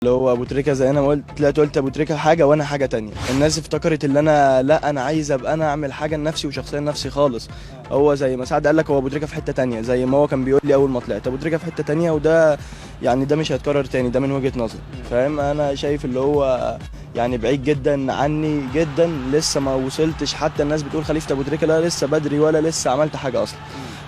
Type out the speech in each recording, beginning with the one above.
اللي هو ابو تريكه زي انا ما قلت، طلعت قلت ابو تريكه حاجة وانا حاجة تانية. الناس افتكرت اللي انا لا انا عايز ابقى انا اعمل حاجة لنفسي وشخصية لنفسي خالص. هو زي ما سعد قال لك، هو ابو تريكه في حتة تانية، زي ما هو كان بيقول لي اول ما طلعت ابو تريكه في حتة تانية، وده يعني ده مش هيتكرر تاني، ده من وجهه نظري، فاهم؟ انا شايف اللي هو يعني بعيد جدا عني جدا، لسه ما وصلتش. حتى الناس بتقول خليفة ابو تريكه، لا لسه بدري ولا لسه عملت حاجة اصلا.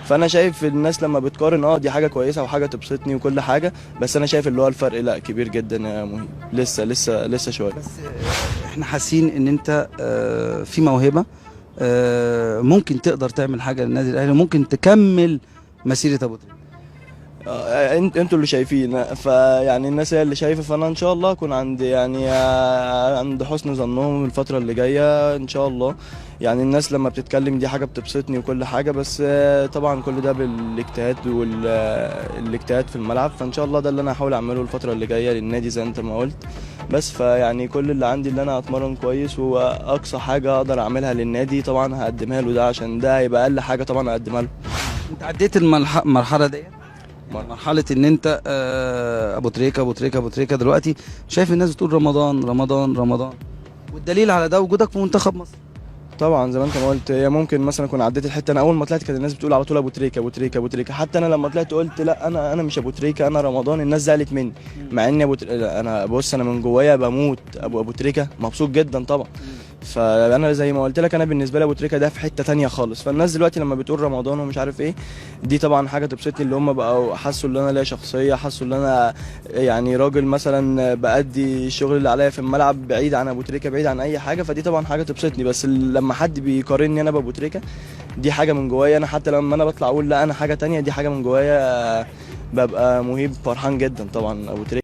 فانا شايف الناس لما بتقارن دي حاجة كويسة وحاجه تبسطني وكل حاجة، بس انا شايف اللي هو الفرق لا كبير جدا يا مهيب، لسه لسه لسه شوية. بس احنا حاسين ان انت في موهبة، ممكن تقدر تعمل حاجة للنادي الاهلي، ممكن تكمل مسيره ابو تريكه. انتوا اللي شايفين، فيعني الناس هي اللي شايفه، فانا ان شاء الله اكون عند يعني عند حسن ظنهم الفترة اللي جاية ان شاء الله. يعني الناس لما بتتكلم دي حاجة بتبسطني وكل حاجة، بس طبعا كل ده بالاجتهاد والاجتهاد في الملعب، فان شاء الله ده اللي انا هحاول اعمله الفترة اللي جاية للنادي زي انت ما قلت. بس فيعني كل اللي عندي اللي انا اتمرن كويس، واقصى حاجة اقدر اعملها للنادي طبعا هقدمها له، ده عشان ده هيبقى اقل حاجة طبعا اقدمها له. انت عديت المرحلة دي، مرحلة ان انت ابو تريكه ابو تريكه ابو تريكه، دلوقتي شايف الناس بتقول رمضان رمضان رمضان، والدليل على ده وجودك في منتخب مصر. طبعا زي ما انت ما قلت، هي ممكن مثلا اكون عديت الحتة. انا اول ما طلعت كانت الناس بتقول على طول ابو تريكه ابو تريكه ابو تريكه، حتى انا لما طلعت قلت لا انا مش ابو تريكه، انا رمضان. الناس زعلت مني، مع اني ابو تريكه. انا بص، انا من جوايا بموت ابو تريكه، مبسوط جدا طبعا. فانا زي ما قلت لك، انا بالنسبة لي ابو تريكه ده في حتة تانية خالص. فالناس دلوقتي لما بتقول رمضان ومش عارف ايه، دي طبعا حاجة تبسطني، اللي هم بقوا حسوا ان انا ليا شخصية، حسوا ان انا يعني راجل مثلا بأدي الشغل اللي عليا في الملعب، بعيد عن ابو تريكه، بعيد عن اي حاجة، فدي طبعا حاجة تبسطني. بس لما حد بيقارني انا بابو تريكه، دي حاجة من جوايا انا، حتى لما انا بطلع اقول لا انا حاجة تانية، دي حاجة من جوايا، ببقى مهيب فرحان جدا طبعا ابو تريكه.